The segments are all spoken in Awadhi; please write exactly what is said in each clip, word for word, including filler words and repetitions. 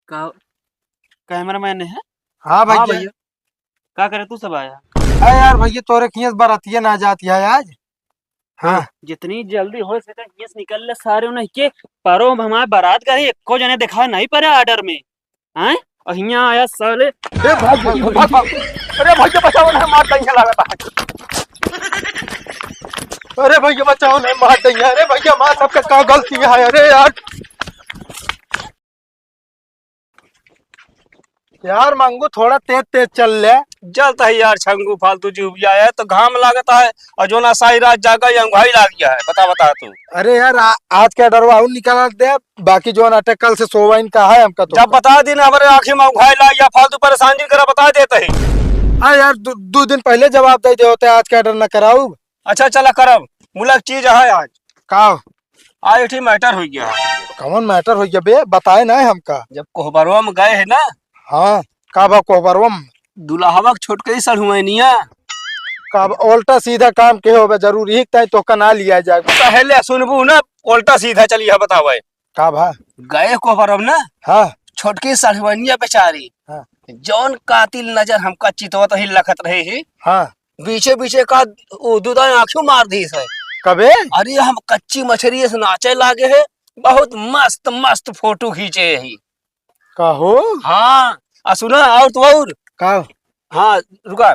का, कैमरामैन है? हाँ हाँ भैया। भैया, का करे तू सब आया? अरे यार भैया, तोरे किहाँ से बरातिया ना जाती है आज। हाँ। जितनी जल्दी हो सके हियाँ से निकल ले सारे, उन्हें के परो हम हमारे बारात का ही एको जने दिखाई नहीं पड़े ऑर्डर में। हैं? और हियाँ आया साले। ए भाई, भाग, भाग, भाग। अरे भैया बचाओ ना, मार देंगे लागत है। अरे भैया बचाओ ना, मार देंगे। अरे भैया मार, सबके का गलती है? अरे यार। यार मंगू, थोड़ा तेज तेज चल ले। जलता है यार छंगू, फालतू जी हुबिया है तो घाम लागता है। और जो ना सारी रात जागा, ये अंगुहाई लाग गया है। बता बता तू। अरे यार, आ, आज के ऑर्डरवा और निकाल दे, बाकी जो ना कल से सोवाइन का है हमका तो। जब बता दी ना, हमारे आँखी में अंगुहाई लाग गया, फालतू परेशान जिन करा, बता देता ही। हाँ यार, दो, दो दिन पहले जवाब दे दे होते, आज के ऑर्डर ना कराऊ। अच्छा चला करब, मुला एक चीज है आज। का? आज एक ठी मैटर हो गया है। कौन मैटर हो गया बे? बताए ना हमका। जब कोहबरवा में गए है ना। हाँ, का बा कोहबरवा में? दुल्हवा के छोटकई सढ़ुआइनिया। का बा, उल्टा सीधा काम के होबे, जरूरी ही तय तोहका ना लिया जाए। पहले सुनबू ना, उल्टा सीधा चलिए बतावे। का भा? गए कोहबरवा में ना। हाँ। छोटकी सढ़ुआइनिया बेचारी। हाँ। जौन कातिल नजर हमका चितवत ही लखत रहे ही। हाँ। बीचे बीचे का उ दुदा आँखियों मार दी है। कबे? अरे हम कच्ची मछरी से नाचे लागे है, बहुत मस्त मस्त फोटो खींचे ही। का हो? हाँ, आ सुना और तो और। का? हाँ, रुका।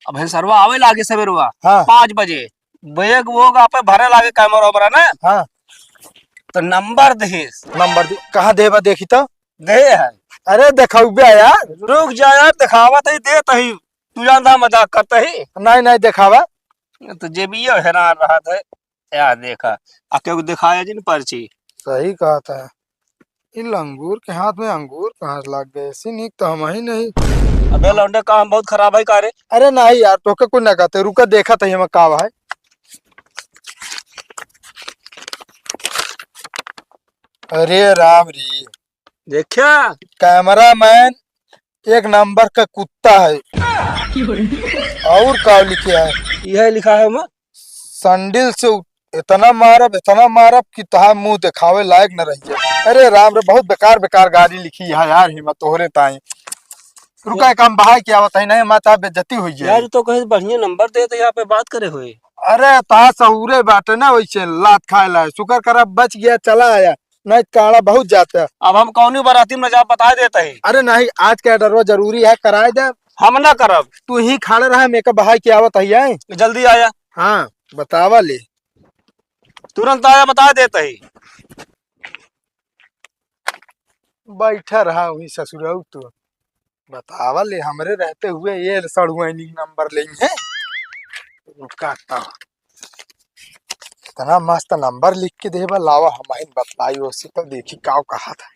अब भेंसरवा आवे लागे सवेरवा हाँ। पाँच बजे, बैग वोग आपे भरे लागे कैमरा वैमरा ना। हाँ। तो नंबर देहिस। नंबर दे, कहाँ देबा देखी तो? दे है। अरे देखाऊ बे यार। रुक जा यार, देखावत ही देत ही। तू जानता मजाक करता ही। नहीं, नहीं देखावा। तो जेबियो हैरान रहत है। या देखा, आ केहू देखाया जिन पर्ची। सही कहत है। ई लंगूर के हाथ में अंगूर कहाँ से लाग गए? ऐसी नीक तो हम ही नहीं। अबे लौंडे, काम बहुत खराब है का रे? अरे नहीं यार, तोके कुछ ना कहते, रुका देखत ही हम का है। अरे राम रे। देखा? कैमरामैन एक नंबर का कुत्ता है। और का लिखे है? यह लिखा है ओमा? संडिल से उ-, इतना मारब, इतना मारब कि तहार मुंह देखावे लायक न रह जाए। अरे राम रे, बहुत बेकार, बेकार गारी लिखी है यार, हिम्मत तोहरे ताई। रुका, एक हम बहाई के आवत है, नहीं माता बेइज्जती हुई है। यार, तो कहे बढ़िया नंबर दे, तो यहाँ पे बात करे हुए। अरे, तहार सहूरे बाटे ना, वैसे लात खाए ला। शुक्र कर, अब बच गया, चला आया। नहीं, काड़ा बहुत जाता है। अब हम कौनी बाराती में जाब, बताए देता ही। अरे नहीं, आज के ऑर्डरवा जरूरी है, कराए दे। हम ना करब। तू ही खड़े रहा, मेकअप बहाई के आवत ही, आए। जल्दी आया। हाँ, बतावा ले। तुरंत आया, बताए देता ही। बैठा रहा वही ससुराऊ तो। बतावा ले, हमरे रहते हुए ये सड़ुआइनी नंबर लेई है। रुका तो। इतना मस्त नंबर लिख के देबा, लावा हम आइन बतलाई ओसे तो देखी काव कहा था।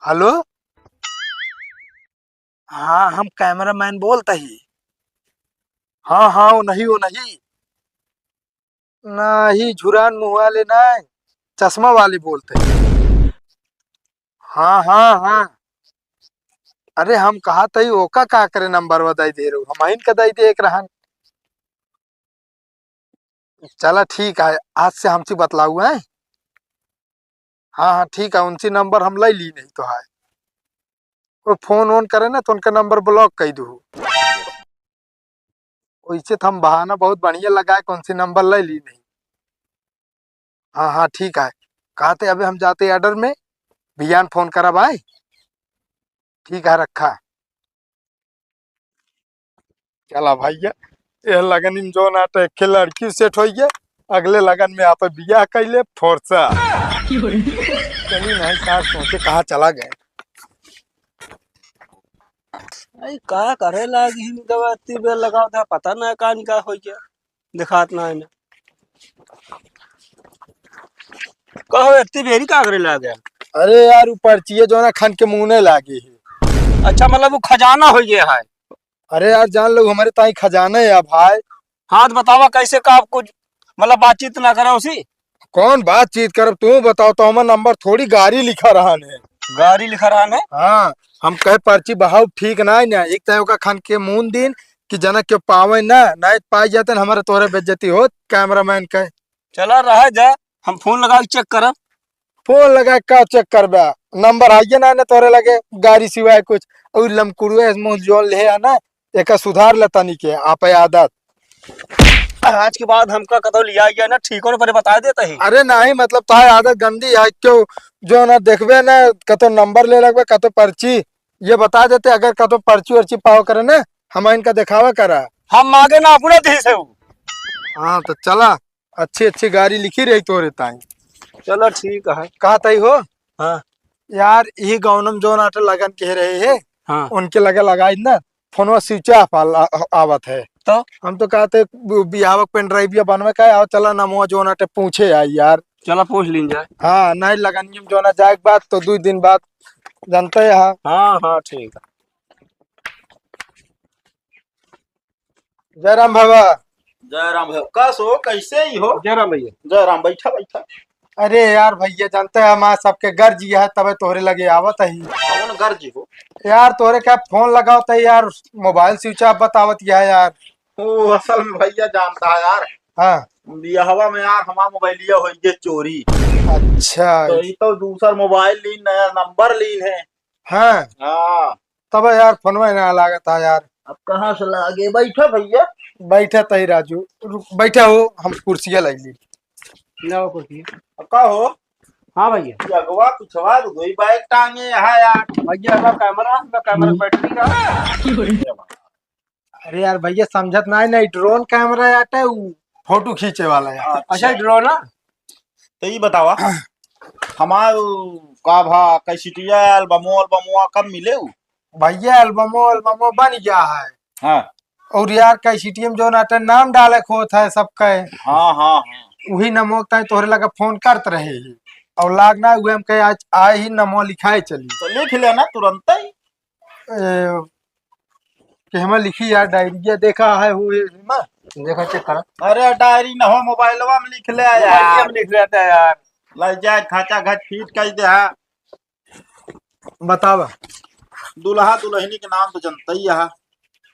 हेलो, हाँ, हम कैमरामैन बोलत ही। हाँ, हाँ, वो नहीं, वो नहीं। नाही, झुरान मुँह वाले नाही, चश्मा वाले बोलत ही। हाँ, हाँ, हाँ। अरे, हम कहत ही, ओका का करे नंबर बताई दे रहो, हम आइन का दई दे एक रहन। चला ठीक है, आज से हमसे बतलाऊ है। हाँ, हाँ, ठीक है, उनसे नंबर हम लई ली नहीं तो है। वो फोन वोन करे ना तो उनका नंबर ब्लॉक कर दू। वैसे तो हम बहाना बहुत बढ़िया लगाए, कौन सी नंबर लई ली नहीं। हाँ, हाँ, ठीक है, कहते अबे हम जाते ऑर्डर में, बिहान फोन करब आए। ठीक है, रखा। चला भैया, ये लगन में जो नाटे एक लड़की सेट होई है, अगले लगन में आप बियाह कैले फोर्सा। चली नहीं सार सोचे कहाँ चला गए। अरे का करे लागी ही दवा इतनी बेर लगाओ था, पता ना कान का हो गया। दिखात ना है ना। कहो, इतनी बेरी का करे लागे? अरे यार, ऊ पर्चिये जो ना खन के मुने लागे है। अच्छा, मतलब वो खजाना हो गया है? अरे यार, जान लो, हमारे ताई खजाना है भाई। हाँ, तो बतावा कैसे का आप कुछ, मतलब, बातचीत ना करा उसी? कौन बातचीत करब, तू बताओ तो, हमारा नंबर थोड़ी गाड़ी लिखा रहा है। गाड़ी लिखा रहा है? हाँ, हम कहे पर्ची बहाव ठीक ना है ना, एक तो ओका खन के मुन दिन, कि जनक के पावे ना, नहीं पाई जाते ना, हमारे तोहरे बेइज्जती होत कैमरामैन के। चला रहा जा, हम फोन लगा के चेक करब। फोन लगा के का चेक करबे? नंबर है ना, ना तोरे लगे गाड़ी सिवाय कुछ। और लमकुड़ुए मुंह जोन ले है ना, एका सुधार ले तनी के आप आदत। आज के बाद हमका कतौ लिया गया ना, ठीक होने पर बता देता ही। अरे नहीं, मतलब तार आदत गंदी है, क्यों जो ना देखबे ना, कतो नंबर ले लगबे, कतो पर्ची, ये बता देते, अगर कतो पर्ची वर्ची पाव करे ना, हम इनका दिखावा करा। हम मांगे ना, अपने दी से वो। हाँ, तो चला, अच्छी अच्छी गाड़ी लिखी रही तोरे ताई। चलो ठीक है। कहा ताई हो? हाँ। यार, यही गौनम जोन आटे लगन के रहे है, हाँ। उनके लगे लगाई ना, फोनवा स्विच ऑफ आला-, आवत है। तो? हम तो कहते बि-, बिहावा के पेन ड्राइव या बनवे का है, आओ चला नमवा जोन आटे पूछे आई यार। चला पूछ लीन जाए। हाँ, नहीं लगनियम जोना जाए के बाद तो दो दिन बाद जानते हैं। हाँ, हाँ, ठीक है। जय राम बाबा। जय राम भैया। का सो, कैसे ही हो? जय राम भैया। जय राम, बैठा, बैठा। अरे यार भैया, जानते हैं हमारे सबके गर्ज यह है, तबे तोहरे लगे आवत है। कौन गर्ज हो? यार तोहरे क्या फोन लगावत है यार, मोबाइल स्विच ऑफ बतावत यह है यार। ओ, असल में भैया जानता है यार। हाँ। बियाहवा में यार हमारा मोबाइलिया हो गए चोरी। अच्छा। तो ये तो दूसर मोबाइल लीन, नया नंबर लीन है। हाँ। हाँ। तब यार फोनवा ना लागत है यार। अब कहाँ से लागे? बैठा भैया। बैठा तही राजू, रुक, बैठा हो, हम कुर्सिया लाई ली। लाओ कुर्सी। अब का हो? हाँ भैया। ये अगवा पिछवा दो, दो ही बैग टांगे यहाँ यार। भैया, हमारा कैमरा, हमारा कैमरा हम्म। बैटरी का। अरे यार भैया, समझत नहीं, नहीं, ड्रोन कैमरा आटे, उ फोटो खींचे वाला है। अच्छा। अच्छा, ड्रोन ना? तो ये बतावा, हमार का भा कैसेटिया, एल्बमो, एल्बमवा कब मिले उ? भैया, एल्बमो, एल्बमो बन गया है। हाँ। और यार, कैसेटिया में जो नाटे नाम डाले के होत है सबके। हाँ, हाँ, हाँ। वही नमो ताई तोहरे लगे फोन करत रहे ही। और लाग ना हुए, हम कहे आज आए ही नमो लिखाए चली। तो लिख लेना तुरंत ही। ए, कि हमें लिखी यार, डायरिया देखा है हुए, हेमा? देखा, चेक करा। अरे, डायरी न हो, मोबाइलवा में लिख ले यार। मोबाइलवा में लिख लेते हैं यार। ले जाए, घाचा घाच फीट कर दे, हाँ। बतावा। दुल्हा दुल्हनी के नाम तो जनता ही है।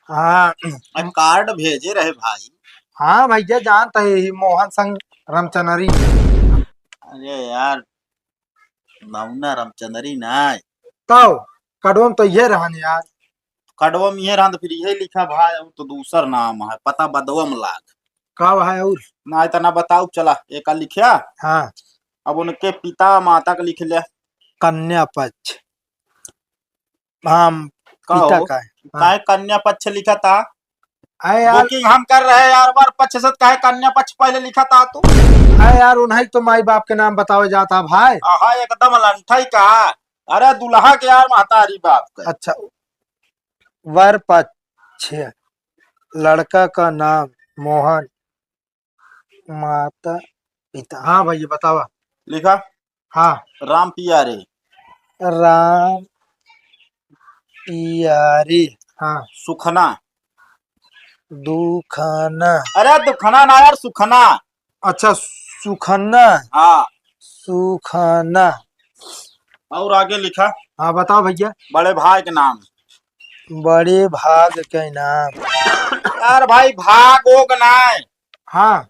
हाँ। आ, कार्ड भेजे रहे भाई। हाँ भैया, जानता है, यही मोहन संग रामचनरी। अरे यार, नौना रामचंद्री नाय। तौ, कड़वम तो ये रहन यार। कड़वम ये रहन तो फिर ये लिखा भाई, वो तो दूसर नाम है, पता बदवम लाग। का है और? ना इतना बताओ, चला, एका लिखिया। हाँ। अब उनके पिता माता का लिख लिया। कन्या पक्ष। हाँ, का पिता हो? का है। हाँ। काहे कन्या पक्ष लिखा था? अरे यार। बुकिंग हम कर रहे हैं यार, वर पक्ष से काहे कन्या पक्ष पहले लिखा था तू? अरे यार, उन्हीं तो माई बाप के नाम बतावे जाता भाई। आहा, एकदम लंठई का। अरे दुल्हा के यार महतारी बाप का। अच्छा, वर पक्ष, लड़का का नाम मोहन, माता पिता। हाँ भैया, बतावा। लिखा? हाँ। राम पियारे। राम पियारे। हाँ। सुखना। दुखना। अरे दुखना ना यार, सुखना। अच्छा, सुखना। हाँ। सुखना। और आगे लिखा। हाँ, बताओ भैया। बड़े भाई के नाम। बड़े भाग के नाम। यार भाई, भाग ओग नाय। हाँ।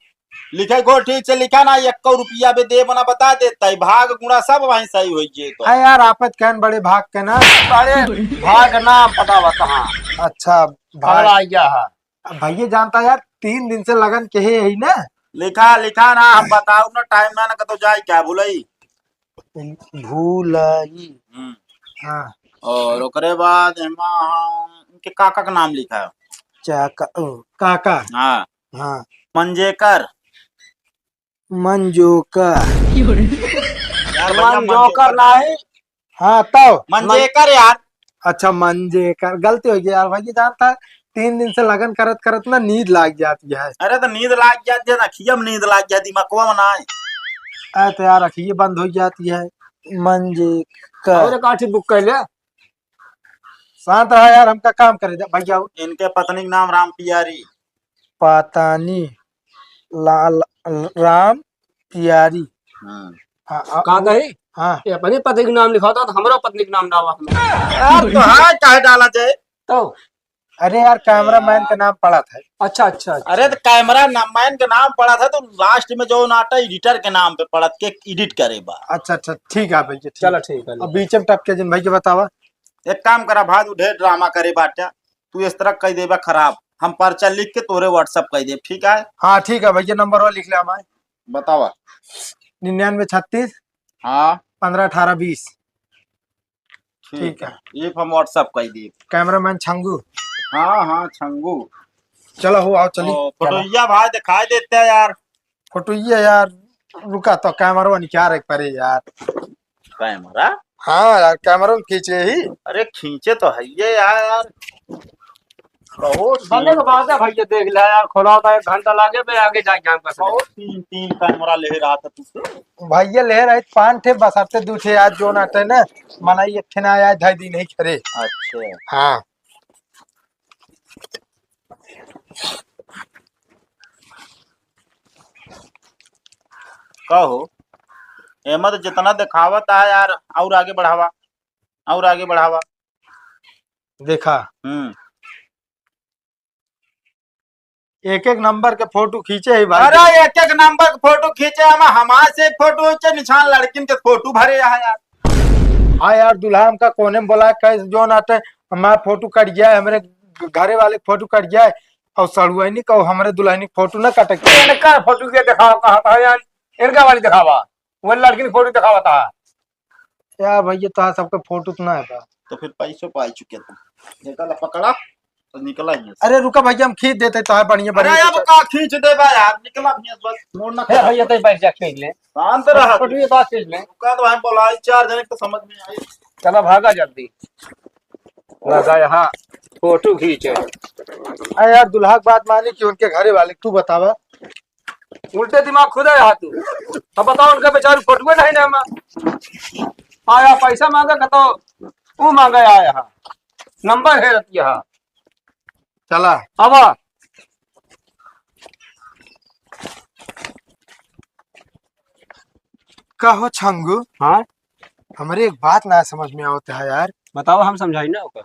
लिखे को ठीक से लिखा ना, एको रुपया भी देब ना बता देता है, भाग गुणा सब वहीं सही हो जे तो। अरे यार, आपत कहन बड़े भाग के ना। बड़े भाग ना पता बता। हाँ। अच्छा, भाग। पगला गया है। अब भैया जानता यार, तीन दिन से लगन के है यही ना। लिखा, लिखा ना, हम बताओ ना, टाइम ना, ना कतो जाए क्या भूलई। भूलई। हम्म। हाँ। और ओकरे बाद एमा हम इनके काका का नाम लिखा है। चाका, ओ, काका। हाँ। हाँ। मंजेकर। मंजोकर। यार भैया, मंजोकर मंजोकर। नहीं। हाँ, तब। मंजेकर यार। अच्छा, मंजेकर, गलती हो गई यार भाई, ये जानता है, तीन दिन से लगन करत करत ना नींद लाग जाती है। अरे तो नींद लाग जाती है ना, अखिया में नींद लाग जाती, मकवा में ना है। अरे तो यार, अखिया बंद हो जाती है। मंजेकर। और एक आठी बुक कर ले। शांत रहा यार, हमका काम करे दे भैया। इनके पत्नी के नाम राम पियारी। पत्नी लाल राम पियारी। हाँ। हाँ, हाँ, का कही? हाँ। ये अपनी पत्नी के नाम लिखा था, तो हमरा पत्नी के नाम डाला हमने। यार, तो हाँ, काहे डाला जाए? तो अरे यार, cameraman के नाम पड़त है। अच्छा, अच्छा, अच्छा। अरे, तो cameraman के नाम पड़त है, तो last में जौन आटा editor के नाम पे पड़त, के edit करे बा। अच्छा, अच्छा, ठीक है भैया, ठीक। चलो, ठीक है। अब बीच में टपके जिन भैया, बतावा। एक काम करा भाई, तू ढेर drama करे बाटा, तू इस तरह कह देबा खराब, हम पर्चा लिख के तोरे WhatsApp कर देब, ठीक है? हाँ, ठीक है भैया, नंबर लिख ले हमारे। बतावा। निन्यानवे छत्तीस। हाँ। पन्द्रह अठारह बीस। ठीक ठीक है। है, ये हम WhatsApp कर देब। Cameraman छंगू। हाँ, हाँ, छंगू। चलो हो, आओ, चली। ओ, फोटोइया भाई दिखाई देते हैं यार। फोटोइया यार, रुका तो, camera निकाल एक परे यार। Camera? हाँ यार, camera में खींचे ही। अरे, खींचे तो है ये यार। बहुत बने के बात है भैया, देख ले यार, खोला होता एक घंटा लागे, मैं आगे जाके काम कर सकता। बहुत तीन, तीन camera ले रहा था तुझसे। भैया ले रहे पाँच ठे, बस हफ्ते दू ठे आज जो ना थे ना, मना ये ठे ना आया, ढाई दिन ही खरे। अच्छा। हाँ। का हो? एमा तो जितना दिखावत है यार, और आगे बढ़ावा, और आगे बढ़ावा। देखा। हम्म। एक एक नंबर के फोटो खींचे ही भाई। अरे, एक एक नंबर के फोटो खींचे, हम हमार से फोटो खींचे, निशान लड़किन के फोटो भरे यहाँ यार। हाँ यार, दुल्हा हमका कोने में बोला, कहे जो नाटे, हमारा फोटो कट गया है, हमरे घरे वाले के फोटो कट गया है, और सड़ुआइनी कहो हमरे दुल्हनी के फोटो ना कटे के। इनका फोटो के दिखावा, कहा था यार, इनका वाली दिखावा, वो लड़की की फोटो दिखावा था। यार भैया, तोहार सबके फोटो तो ना है बा। तो फिर पैसों पाई चुके तुम। निकला, पकड़ा, तो निकला ही है। अरे रुका भैया, हम खींच देते, तोहार बढ़िया, अरे बढ़िया अब का खींच दे बा यार, निकला भी है बस, मोड़ ना हे खड़ा। भैया, तई बैठ जा, खींच ले। शांत रहा। फोटो ये बात खींच ले। रुका तो हम बोला, चार जने को समझ में आई। चला भागा जल्दी। लगा यहाँ फोटो खींचे। अरे यार, दुल्हा की बात मानी कि उनके घरे वाले, तू बतावा। उल्टे दिमाग खुदा रहा तू। अब बताओ, उनका बेचारू फोटुए नहीं ना, हम आया पैसा मांगा, कहतो तू मांगा आया है। नंबर है रतिया। चला। अब कहो छंगू। हाँ? हमरे एक बात ना समझ में आवत है यार। बताओ, हम समझाई ना ओकर।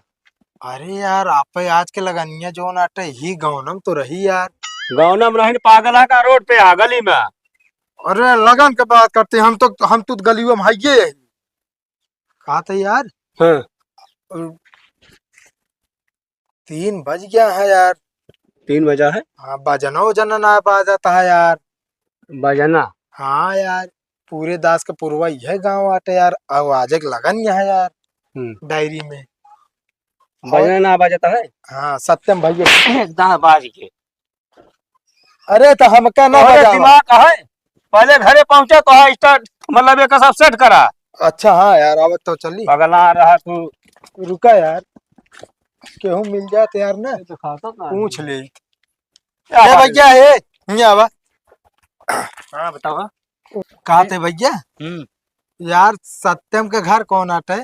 अरे यार, आप आज के लगनिया जौन आटे ही गौनम तो रही यार। गौनम रही न, पागल है का, रोड पे आ गली में। अरे लगन के बात करते, हम तो, हम तो गलियों में हइये है। कहा था यार? हाँ। तीन बज गया है यार। तीन बजा है? हाँ, बजना उजना ना बाजत है यार। बजना? हाँ यार, पूरे दास के पुरवा यह गाँव आटे यार, और आज एक लगन यह है यार। हम्म। डायरी में। बजना ना बाजत है? हाँ, सत्यम भैया। एकदम बाज के। अरे, तो हमका ना तोहरे बजावा। दिमाग है? पहले घरे पहुंचा तो है start, मतलब, एक सब set करा। अच्छा, हाँ यार, आवत तो चली। पगला रहा तू। रुका यार, केहू मिल जात यार ना, ये तो खाता ना पूछ है। ले। क्या ए बात भैया, है? ए, हियाँ आवा। हाँ, बतावा। कहा थे भैया? हम्म। यार, सत्यम के घर कौन आटे?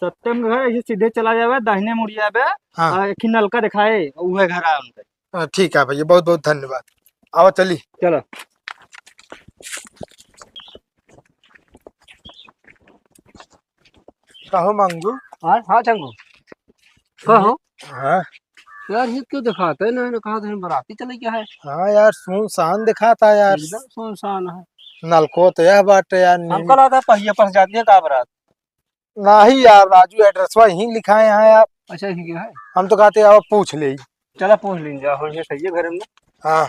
सत्यम के घर ऐसे सीधे चला जावे, दाहिने मुड़ जावे, हाँ। आ, एक ही नलका दिखाए, उहे घर आवे उनके। हाँ, ठीक है भैया, बहुत बहुत धन्यवाद। आओ चली। चलो। कहो मांगू। हाँ, हाँ, चंगू। कहो। हाँ। यार, ये क्यों दिखाता है ना, ना कहा था बराती चले क्या है? हाँ यार, सुनसान दिखाता यार। एकदम सुनसान है। नलको तो यह बाटे यार, हमको नीली। लगा था पहिया फंस जाती है का बरात? नाही यार राजू, एड्रेसवा यहीं लिखा है यहाँ यार। अच्छा, यहीं क्या है? हम तो कहते हैं, अब पूछ ले। चला पूछ लीन जा, हो ये सही है घर में। हाँ।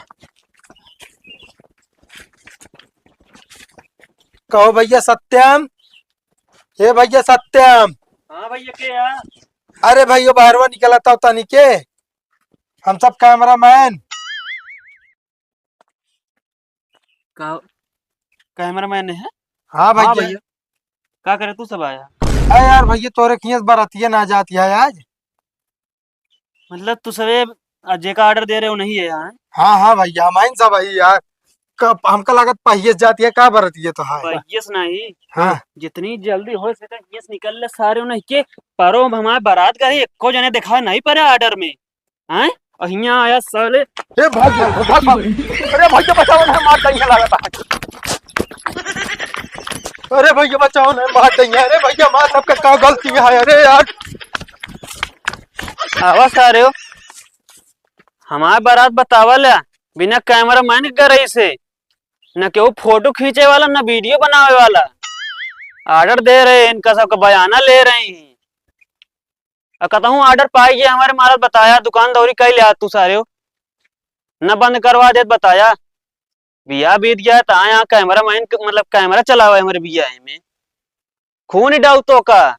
कहो भैया सत्यम, हे भैया सत्यम। हाँ भैया, के यार? अरे भैया, बाहरवा निकला था तनी के, हम सब कैमरामैन। का कैमरामैन है? हाँ भैया। हाँ भैया। का करे तू सब आया? अरे यार भैया, तोरे खियाँ से बरातिया ना जाती है आज। मतलब तू सबे, आ, जेका order दे रहे हो नहीं है यहाँ? हाँ, हाँ भैया, हम आइन सब है यार। क-, हमका लागत पहिए से जाती है, का बरातिया तो है। पहिए से नहीं। हाँ। जितनी जल्दी हो सके, हियाँ से निकल ले सारे, नहीं के परो हमारे बारात का ही एको जने दिखाई नहीं पड़े order में। हैं? और हियाँ आया साले। ए भाई, भाग, भाग। अरे भैया बचाओ ना, मार देंगे लागत है। अरे भैया बचाओ ना, मार देंगे। अरे भैया मार, सबका का गलती है? अरे यार। आवा सारे हो। हमार बारात बतावल है, बिना कैमरा मैन के गरई से, न केहू फोटो खींचे वाला, न वीडियो बनावे वाला। ऑर्डर दे रहे, इनका सबका बयाना ले रहे हैं। और कतहूँ ऑर्डर पाई गया हमारे महाराज, बताया, दुकान दौरी कई लिया तू सारे हो, न बंद करवा देत, बताया। बियाह बीत गया है, तो यहाँ कैमरा मैन, मतलब, कैमरा चलावे हमारे बियाह में। खून ही डाउट तो का,